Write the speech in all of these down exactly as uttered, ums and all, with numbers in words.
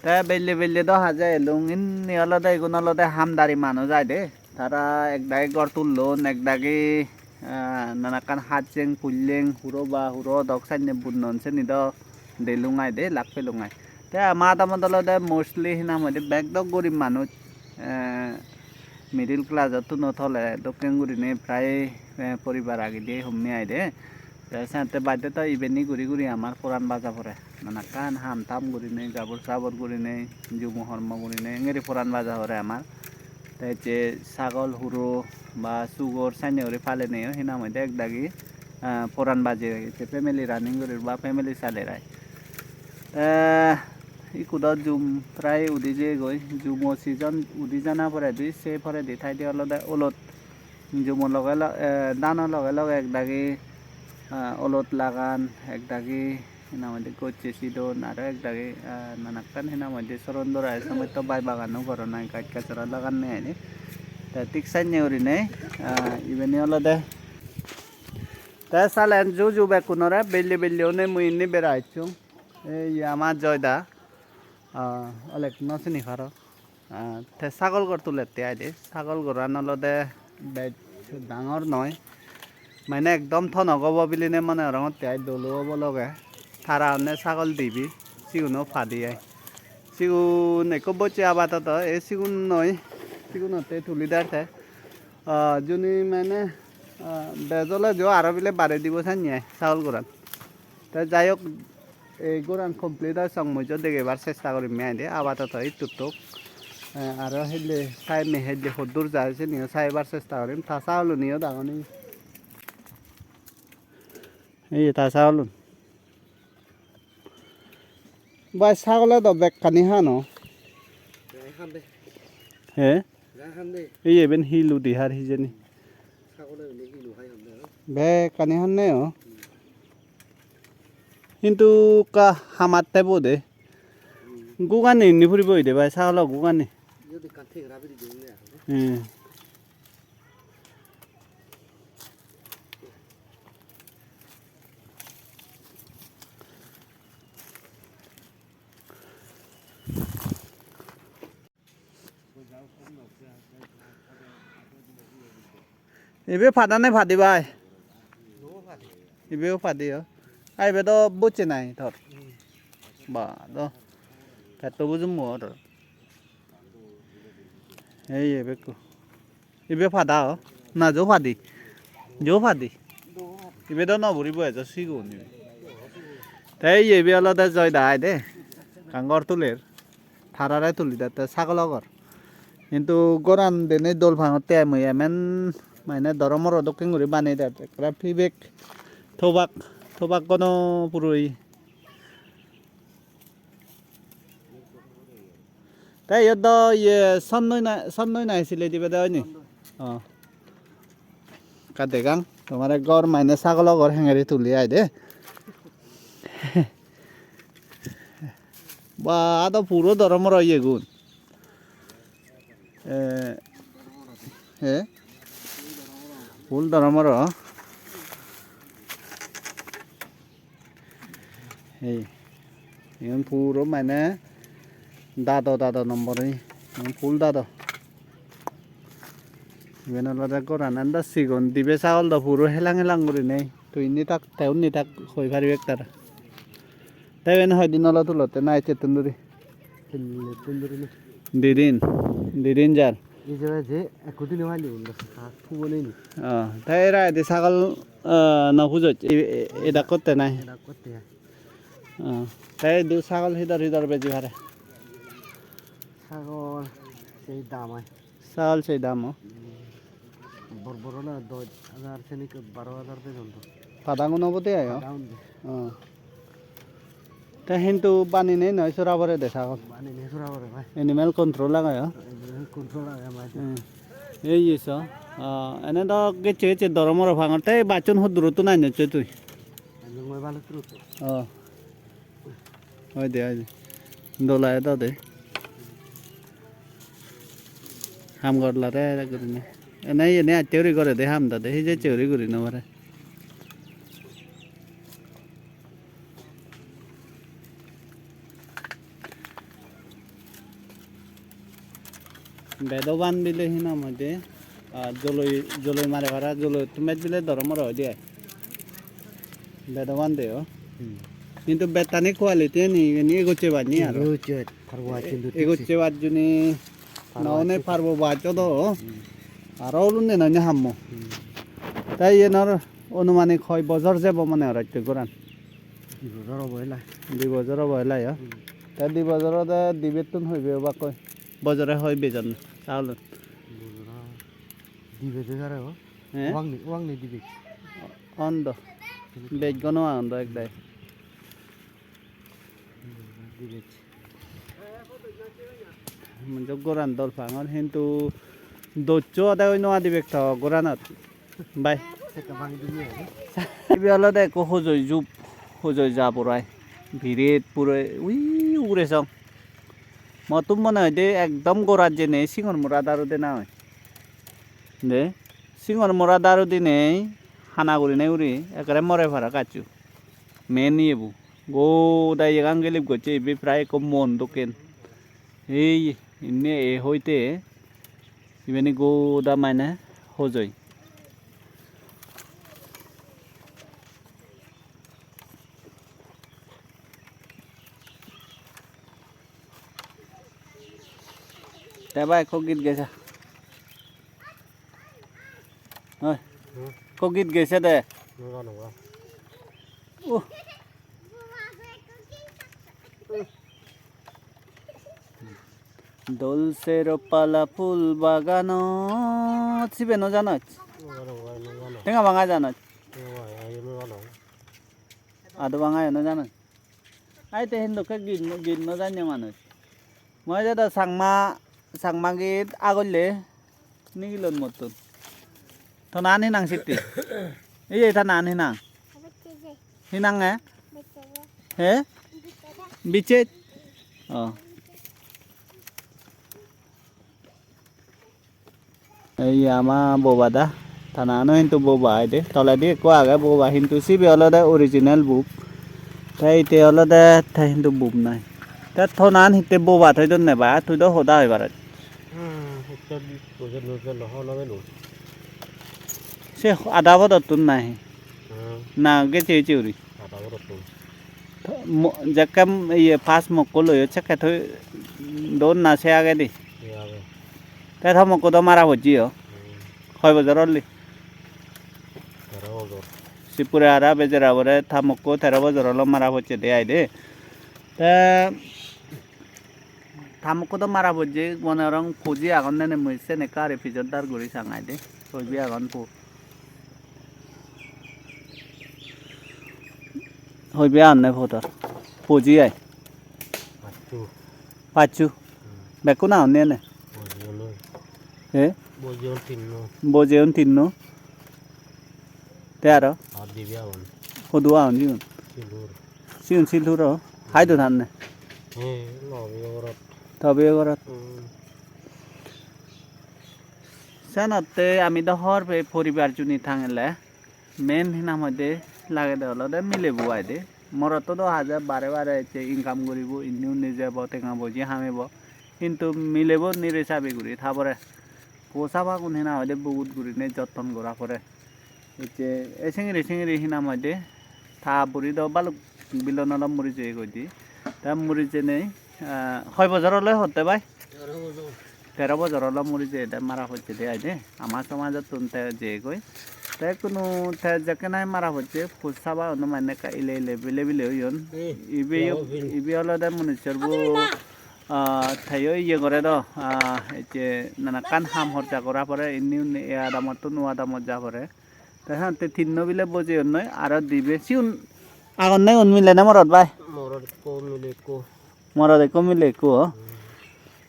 Te belle belle do haje elung, inni olode igun olode hamdari manuj ai de. Tara ekdagi gor tullon, ekdagi, ah, nanakkan hajjeng pulleng, huro ba huro odok sanne bunnon, seni do delung ai de, lak pelung ai. Te ama adamot olode mostly hinang hoide bek dok gorib manuj, eh, middle class-ottuno tole dokken gurinei prai, eh, poribar agede homme ai de. Te senotte badde to ibeni guri guri amar poran baja pore. Nanakkan ham tam gurinei, jabor sabor gurinei, jumo hormo gurinei, engeri poran baja pore amar. Te je sagol huro ba sugor senne guri paleneyo hinang hoide ekdagi, ah, poran baje, je family running gurir ba family saler ai. Te ikko do jum prai udi jeyegoi, jumo season udi jana poredi, se poredi taide olode olot jumo loge lo-, eh, dano loge loge ekdagi, ah, olot lagan, ekdagi hinang hoide gocche sidon, aro ekdagi, ah, nanakkan hinang hoide sorondora ai somosto bai bagano goron ai, gaj gajora laganne ai de. Te thik sanne gurinei, ah, ibeni olode te salen ju ju bekkunore belle belle one mui indi bera ecchong. Ei ye ama Joyda, ah, olek no sini paro. Ah, te sagol gor tulette ai de. Sagol goran olode bej dangor noi. Mane ekdom thonok obo biline mone gorongotte ai, dolo obo loge. Tara honne sagol dibe, siguno padi ai. Sigun ekko bocche apatoto, ei sigun noi, sigunotte tuli der te. Ah, juni mane, ah, bej ole jo aro bile bare dibo sanne ai sagol goran. Te jai hok, ei goran complete oi song mui jo degebar chesta gorim ai de, apatoto ittuttuk. Eh, aro helle time-e helle hoddur jai seniyo saibar chesta gorim. Ta sagoluniyo dangor nei. Ei ta sagolun. Bai sagole do bekkani hano. Gai hande. He? Gai hande. Ei iben hi ludi har hijeni. Sagole bile hi lu hai hande, o? Bekkani hanne o. Hintu ekka hamatte bode. Hmm. Gugani inni puribo ide bai sagolo gugani. Iyot ekkan thegera biri degong de aro. Hmm. Ibe pada ne padi bai? Ibeyo padi o. Ai ibe do bocche nai tor. Ba do. Petto bujum mo tor. Ei ibe ekko. Ibe pada o? Na, jo padi. Jo padi. Ibe do no puribo, ejo sigon ibe. Te iye ibe olode Joyda ai de. Ekkan gor tuler. Tarare tuli dette sagolo gor. Hintu goran denei dol pangotte ai mui, emen mane doromoro dokken guri banei dette. Ekkore pibek tobak, tobak gono puroi. Te iyot do iye sonnoi na, sonnoi na hijeni dibede oini? Oh. Ekka degang, tomare ghor mane sagolo ghor hengeri tuli ai de. Ba, ado puro doromoro iyegun. Eh, eh? Full doromoro. Ei, igun puro mane dado, dado nombor oye. Igun full dado. Iben olode goran anda sigon, dibe sagol do puro helang helang gurinei. Tui indi tak, te undi tak hoi paribe ekkere. Te iben hoidin olo tulotte night-ottun duri? Tun duri ni? Di din, di din jar. Ei je, je, ekko dine mali undo, ha, thubo nei ni. Oh, te era edi sagol, ah, no pujoj, e, e, edak kotte nai? Edak kotte ai. Oh, te idu sagol hidor hidor beji pare? Sagol sei dam ai. Sagol sei dam, oh. Bor bor ole dos hajar, seni baro hajar bejon do. Pada gun obode ai, oh? Pada gun de. Oh. Te hintu baninei noi sora pore de sagol. Baninei sora pore bhai. Animal control age, oh? Animal control age bhai. Hmm. Ei iye so. Ah, ene do gecche gecche doromoro pangor. Te ei bachchun hoddurottun annocche tui? Annong oi Balukkurottun. Oh. Oi de, oi de. Dol age do de. Ham gor lade ere gurinei. Ene iyeni atte uri gore de ham do de. Hijecche uri guri no pare. Bedoban bile hi nang hoide, ah, joloi, joloi mare para, joloittun bej bile doromoro hoide ai. Bedoban de o. Hmm. Hintu bettani quality ani, ani egoche baj ni aro. Egoche baj, parbo baj hintu thik se. Egoche baj juni parbo none baj. Parbo baj odo. Hmm. Aro ulunne nonye hammo. Hmm. Tai iyen or onumanik hoi bojor jebo mone horotte goran? Di bojor obo elai. Di bojor obo elai, o? Hmm. Te di bojor ode dibettun hoibe obakkoi? Bojore hoi bejon saulun? Bojore dibe de jare o. He? Uangni, uangni dibe. On do. Bej gono agon do ek dagi. Dibe. Monjo goran dol pangor, hintu doccho ode oi no adi bek to goranot. Bai. Ibe olode ekko hojoi jup, hojoi ja purai. Biret puro ui ugure song. Mottum mone hoide ekdom gorat jeinei singor mora daru dena oi. De, singor mora daru dinei hana gurinei guri ekkere more para gaccho. Men iyebu. Goda iyegan gilip gocche, ibe prai ekko mon dokken. Ei, indi ei hoite, ibeni goda mane hojoi. Te ba ekko git gesa. Oi. Hmm? Ekko git gese de. Nw jano ba. Uh. Dol sero pala phul baganot, sibe nw janoj? Nw jano ba, nw jano. Tenga banga janoj? Nw ba, ai nw jano. Ado banga yo nw janoj? Ai te hindokke git, git nw janye manuj. Mui jada Changma, Changma git agolle nigilon mottun. To naan hinang sitti? Iye, ta naan hinang? Hinang, eh? He? Bichet? Oh. Ei ama boba da, tanano hintu boba ai de. Toledi ekko age boba, hintu sibe olode original bub. Te ite olode te hintu bub noi. Te tonan hitte boba thoi donne ba, tui do hoda hoi parot. Hmm, hitte bub boje no gelo, hobor no pelung. Se ada podottun nahi? Hmm. Na gece gece guri? Ada podottun. Mo-, jekke iye pas mokko loyo sekke thoi don na se agedi? Se age. Te ta mokko do mara pojje o. Hmm. Hoi bojor olli? Tero bojor. Sipure ara bejera bore ta mokko tero bojor olo mara pojje de ai de. Te ta mokko do mara pojje, mone gorong poji agon nene mui sene ekka guri pijor dar guri sang ai de. Poji agon po. Hoibe anne podor. Poji ai. Pacchu. Pacchu. Hmm. Bekkun agon ne ene? Bojeyon oi. He? Bojeyon tinno. Bojeyon tinno. Te aro? Ar dibe agon. Hudu agon sigun? Silhur. Sigun Silhur o? Haido thanne? He, lobe gorot. Tobe gorot. Hmm. Senotte ami do hor pei poribar juni tangele. Main hinang hoide lagede olode milebo aide. Morotto do haja bare bare ecche income guribo, indi undi jebo, tenga boji hamebo. Hintu milebo nire sabi guri ta pore. Po sabagun hinang hoide bugut gurine jotton gora pore. Ecche, e singiri singiri hinang hoide ta buri do baluk bilon olo muri jeye goi di. Te muri jenei, ah, hoi bojor olo hotte bai? Tero bojor. Tero bojor olo muri jeyede mara pocchede aide. Ama somajottun te jeyegoi. Te ekkunu te jekke nahi mara pocche, pus saba uno mane ekka ile ile bile bile oyon. Hmm. Ibe yo, ibe olode munussor bu, ah, teyo iye gore do, ah, ecche nanakkan ham horja gora pore, inni unni e adamottun o adamot ja pore. Te senotte tinno bile bojeyonnoi, aro dibe. Sigun agonne un mile na morot bai? Morot ekko, mile ekko. Morot ekko, mile ekko, o? Hmm.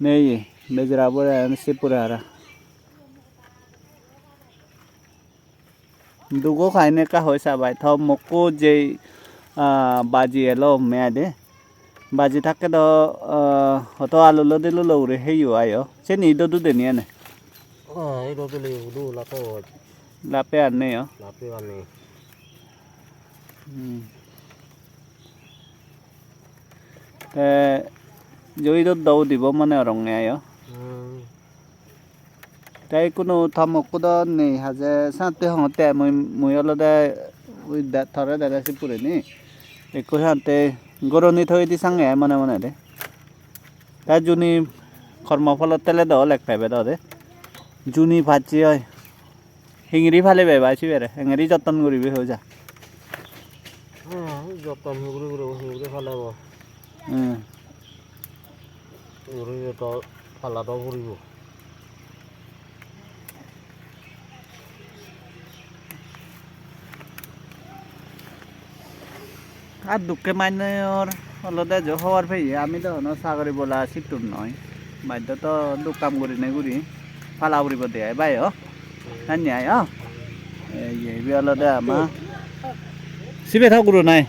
Nei, bejara bore aro se pore hara. Dugo kaine ekka hoi sa bai, to mokko jei, ah, baji elo me aide. Baji thakke do, ah, hoto alulo dilulo uri heyo ayo. Seni ido dudeni ene? Ah, ido dule udu lape oi. Lape ar nei o? Lape ar nei. Hmm. Te joi do do udibo mone oronge ayo. Hmm. Te ikkunu tomokko do nei haje, sante hongotte mui, mui olode ui de-, tore dede sipureni. Ekko sante goroni thoidi sange ai mone mone de. Te juni kormo pholot tele do olek pebe do de. Juni pacche oi. Hengiri palibe bai sibere, hengiri jotton guribe hoja. Hmm, jotton guri guri, guri palebo. Hmm. Guri to pala do puribo. Ar dukke mannor olode je hobor peye, ami do hono sagori bola sittun noi. Baiddo to duk kam gurinei guri pala puribo de ai bhai o. Sanni ai o. Ei ye, ibe olode ama. Sibe tha guro nai.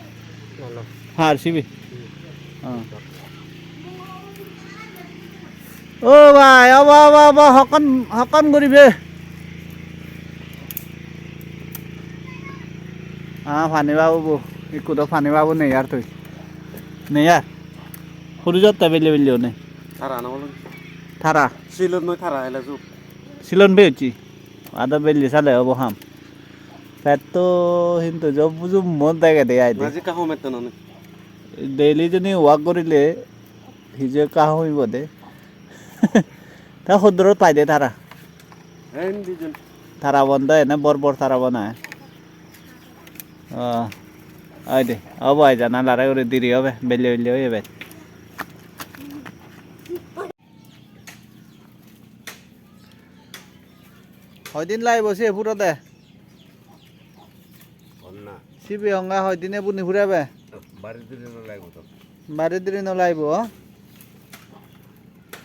Har sibe. Oh. O bhai, obo, obo, obo, hokkon, hokkon guribe? Ah, pani babu bo, ikko do pani babu nei ar tui. Nei ar. Huru jotte belle belle one. Tara na bolo. Tara. Silon noi tara ele ju. Silon be ucchi. Ada belle sale obo ham. Petto hintu jo bujum mon degede ai de. Maji ka hometto none. Daily juni walk gorile hiju ekka homibo de. Ta hodorot pai de tara. Ei indi jon. Tara bon do ene bor bor tara bon ai. Oh, ai de. Obo ai jana lare guri diri obe. Belle belle oye bet. Hoidin laibo se puro de? Honna. Sibe honga hoidine buni purebe? Bari diri no laibo to. Bari diri no laibo?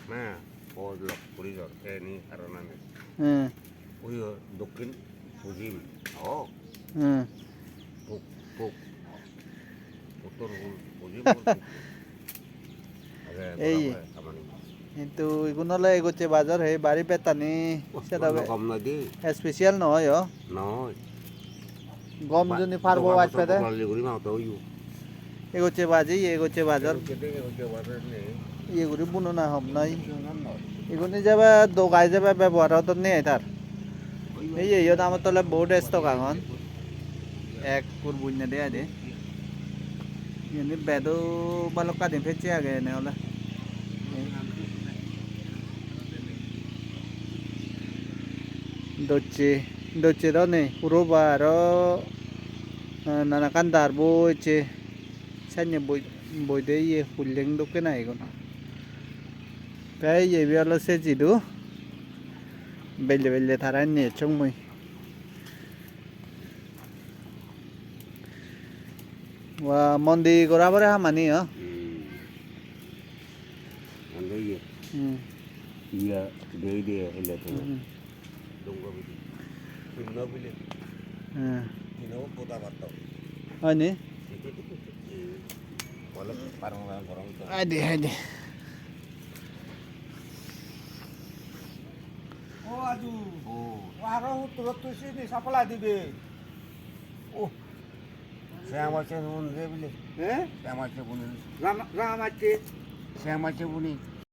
Na, o lok puri jor, e ni karon ane. Hmm. Ui o dokkin pujim. O. Hmm. Puk, puk. Uttor pujim, puk. Ei, hintu igun ole egoche bajor, hei bari bettani. Oh, sedobe gom noi de. Special noi o. Noi. Gom juni parbo baj pede. Egoche baji, egoche bajor. Egoche de, egoche bajor nei. Iye guri bunona hom noi. Igun ijebe dogai jebe bebohar odon nei tar. Ei, ei, iyot amar tole bohut stock agon. Ekkur bunney de ai de. Iyeni bedo balokkani pecche agey ene ole. Docche, docche do nei, puro ba aro, eh, nanakkan darbo ecche. Senne boi, boi de iye hulleng dokke na igun. Te iye ibe ole se jidu. Belle belle tara inni ecchong mui. Wa, mondi gora pore hamani, o? Hmm. Mondi iye. Hmm. Iya, dei de hele to. Hmm. Dongo bidi. Tinno bile. Hmm. Tinno boda batto. Hoi ni? Hmm. Bole parong parong gorong to. Ai de, ai de. O Aju. O. O aro hutturot tui sini supply dibe. O. Sengmacche buni de bile. He? Sengmacche buni. Ram, Rangamatte. Sengmacche buni.